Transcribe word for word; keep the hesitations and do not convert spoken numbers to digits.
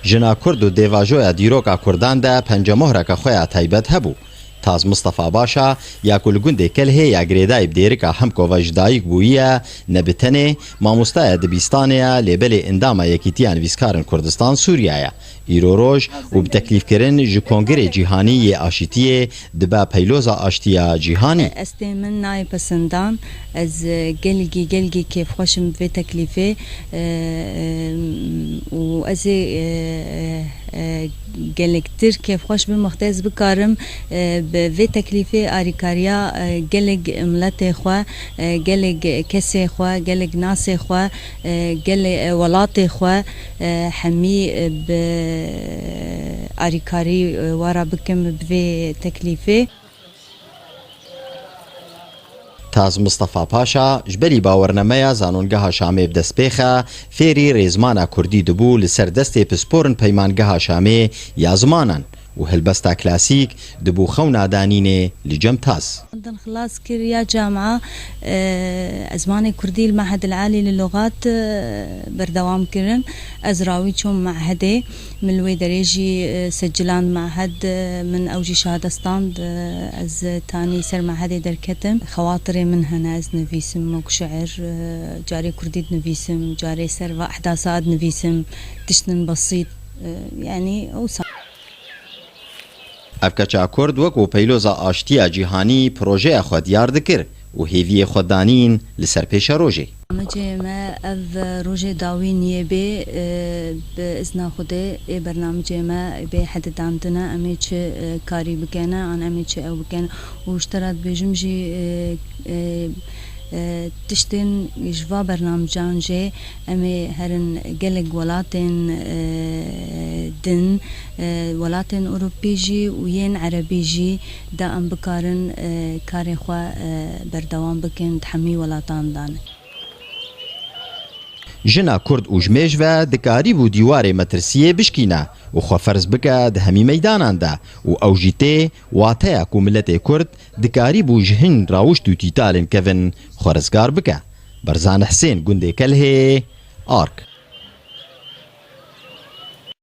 Jina Kurd û dêvajoya dîroka Kurdan de pencemohreke xwe ya taybet hebû. Taz Mistefa Paşa ya ku li gundê Kelhê ya girêdayî bi dêrika Hemko ve ji dayik bûyiye, ne bi tenê mamosta ye dibistanê ye, lê belê endama Yekîtiya Nivîskarin Kurdistan Sûriya ye. Îro roj û bi teklîfkirin ji Kongirê Cîhanî yê Aşîtiyê dibe peyloza aştiya cîhanî. Estê min nayê pesindan. Ez, e, gelgî, gelgî kêfxweş im bi vê teklîfê, e, e, û ez ê, e, e, e, gelektir kêfxweş bim wextê ez bikarim, e, bi vê teklîfê arîkariya, e, gelek miletê xwe, e, gelek kesê xwe, gelek nasê xwe, e, gelê, e, welatê xwe, e, hemî, e, bi arîkarî, e, wara bikim bi vê teklîfê. Taz Mistefa Paşa ji berî bawernameya Zanongeha Şamê bi dest pêxe, fêrî rêzmana kurdî dibû li ser destê pisporin Peymangeha Şamê ya Zimanan û helbesta klasîk dibû xewna danînê li cem Taz. Din xilas kir ya camia, e, zimanê kurdî li Mehed el Alî li Logat, e, berdewam kirin. Ez rawî çûm mehedê. Min li wê derê jî, e, seciland mehed, e, min ew jî şahadestand, e, ez tanî ser mehedê derketim. Xewatirê min hene, ez nivîsim wek şiir, e, carê kurdî dinivîsim, carê ser va ehdasa dinivîsim, tiştin besît, e, yanî ew sa- Ev keça Kurd wekû peyloza aştiya cîhanî projeya xwe diyar dikir û hêviyê xwe danîn li ser pêşerojê. Bernamecê me ev rojê dawî niyê bê, e, bi izna Xwedê ê bernamecê me bê hedidandine, em ê çi, e, karî bikene, an em ê çi ew bikene. Û ji te re dibêjim jî, e, e, e, tiştên ji va bernamecan jê em ê herin gelek welatên, e, din, e, welatên Ewropî jî û yên Erebî jî da em bikarin, e, karê xwe, e, berdewam bikin di hemî welatan de ne. Jina Kurd û ji mêj ve dikarîbû dîwarê metirsiyê bişkîne û xwe ferz bike di hemî meydanan de û ew jî tê wateya ku miletê Kurd dikarîbû ji hin rawişt û tîtalên kevin xwe rizgar bike. Berzan Hisên, gundê Kelhê, Ark.